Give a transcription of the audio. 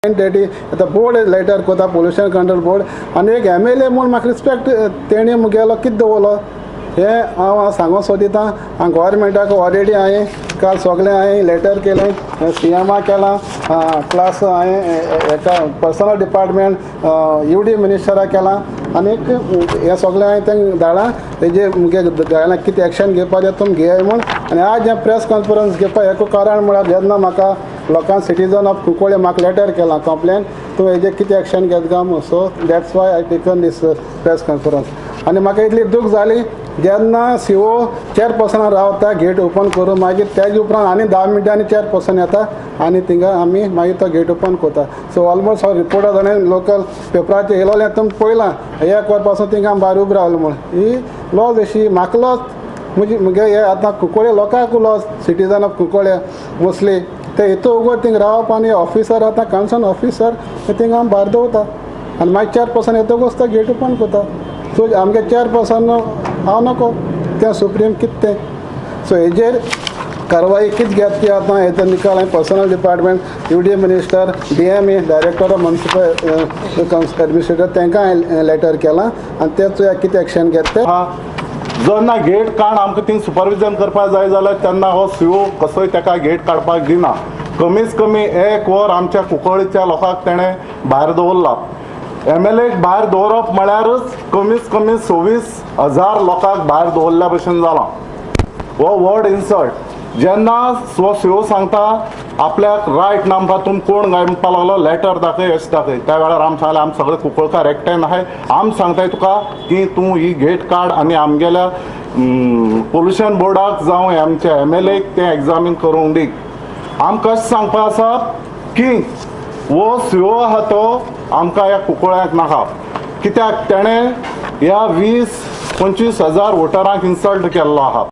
Deity आतां board letter कोता pollution control board आनी एक एम एल ए म्हूण म्हाका रिस्पेक्ट तेणी मुगेलो कितें दवरलो हें हांव सांगूंक सोदिता. हांव गोवोरमेंटाक ऑलरेडी हांवें काल सगळें हांवें लेटर केलें, सी एमाक केलां, प्लस हांवें हेका पर्सनल डिपार्टमेंट यू डी मिनिस्टराक केलां आनीक हें सगळें हांवें तांकां धाडलां. तेजे मुगे गोंयांत कितें एक्शन घेवपाचें तुमी घेयाय म्हूण. आनी आज हें प्रेस कॉन्फरन्स घेवपाक हेका कारण म्हळ्यार जेन्ना म्हाका लोकांक सिटीजन ऑफ कुंकळे म्हाका लेटर केलां कंप्लेन, तूं हेजेर कितें एक्शन घेता काय म्हूण. So that's why I taken this press conference. आनी म्हाका इतली दूख जाली जेन्ना सी ओ चेअरपर्सना रावता गेट ओपन करून, मागीर तेजे उपरांत आनी 10 मिनटांनी चेअरपर्सन येता आनी थिंगा आमी मागीर तो गेट ओपन करता. सो ऑलमोस्ट हांव रिपोर्टर जाणें लोकल पेपराचेर येयलोलें तुमी पळयलां, एक वर पासून थिंगा आमी भायर उबे रावले म्हूण. ही लॉज अशी म्हाका लॉज म्हजी मुगे हे आतां कुंकळे लोकांक लॉज, सिटीजन ऑफ कुंकळे मोस्टली ते हितू उगड थिंगा रावप आनी ऑफिसर आतां कन्सर्न ऑफिसर थिंगा आमी भायर दवरता आनी मागीर चेअरपर्सन येतकूच तो गेट ओपन करता. सो आमगे चेअरपर्सन हांव नको तें सुप्रीम कितें तें. सो हेजेर कारवाई कितें घेता ती आतां हेजो निकाल हांवें personal department, UD minister, DMA, director of municipal administrator तांकां हांवें लेटर केलां आनी ते चोया कितें एक्शन घेता तें. हा, जेन्ना गेट काड आमकां थिंग सुपरविजन करपाक जाय जाल्यार तेन्ना हो सी ओ कसोय ताका गेट काडपाक दिना. कमीत कमी एक वर आमच्या कुंकळीच्या लोकांक तेणें भायर दवरला. एम एल एक भायर दवरप म्हळ्यारच कमीत कमी 26,000 लोकांक भायर दवरल्या भशेन जालां. हो व्हड इन्सल्ट. जेन्ना हो सी ओ सांगता आपल्याक रायट ना म्हणटा, तुमी कोण काय म्हणपाक लागलो, लेटर दाखय, अशें दाखय. त्या वेळार आमी सांगलें, आमी सगळे कुंकळकार एकठांय आहाय, आमी सांगताय तुका की तूं ही गेट काड आनी आमगेल्या पोल्युशन बोर्डाक जावं आमच्या एम एल एक तें एग्जामीन करूंक दी. आमकां अशें सांगपा आसा की हो सी ओ आहा तो आमकां ह्या कुंकळ्यांक नाका, कित्याक तेणें ह्या 20-25 हजार वोटरांक इन्सल्ट केल्लो आहा.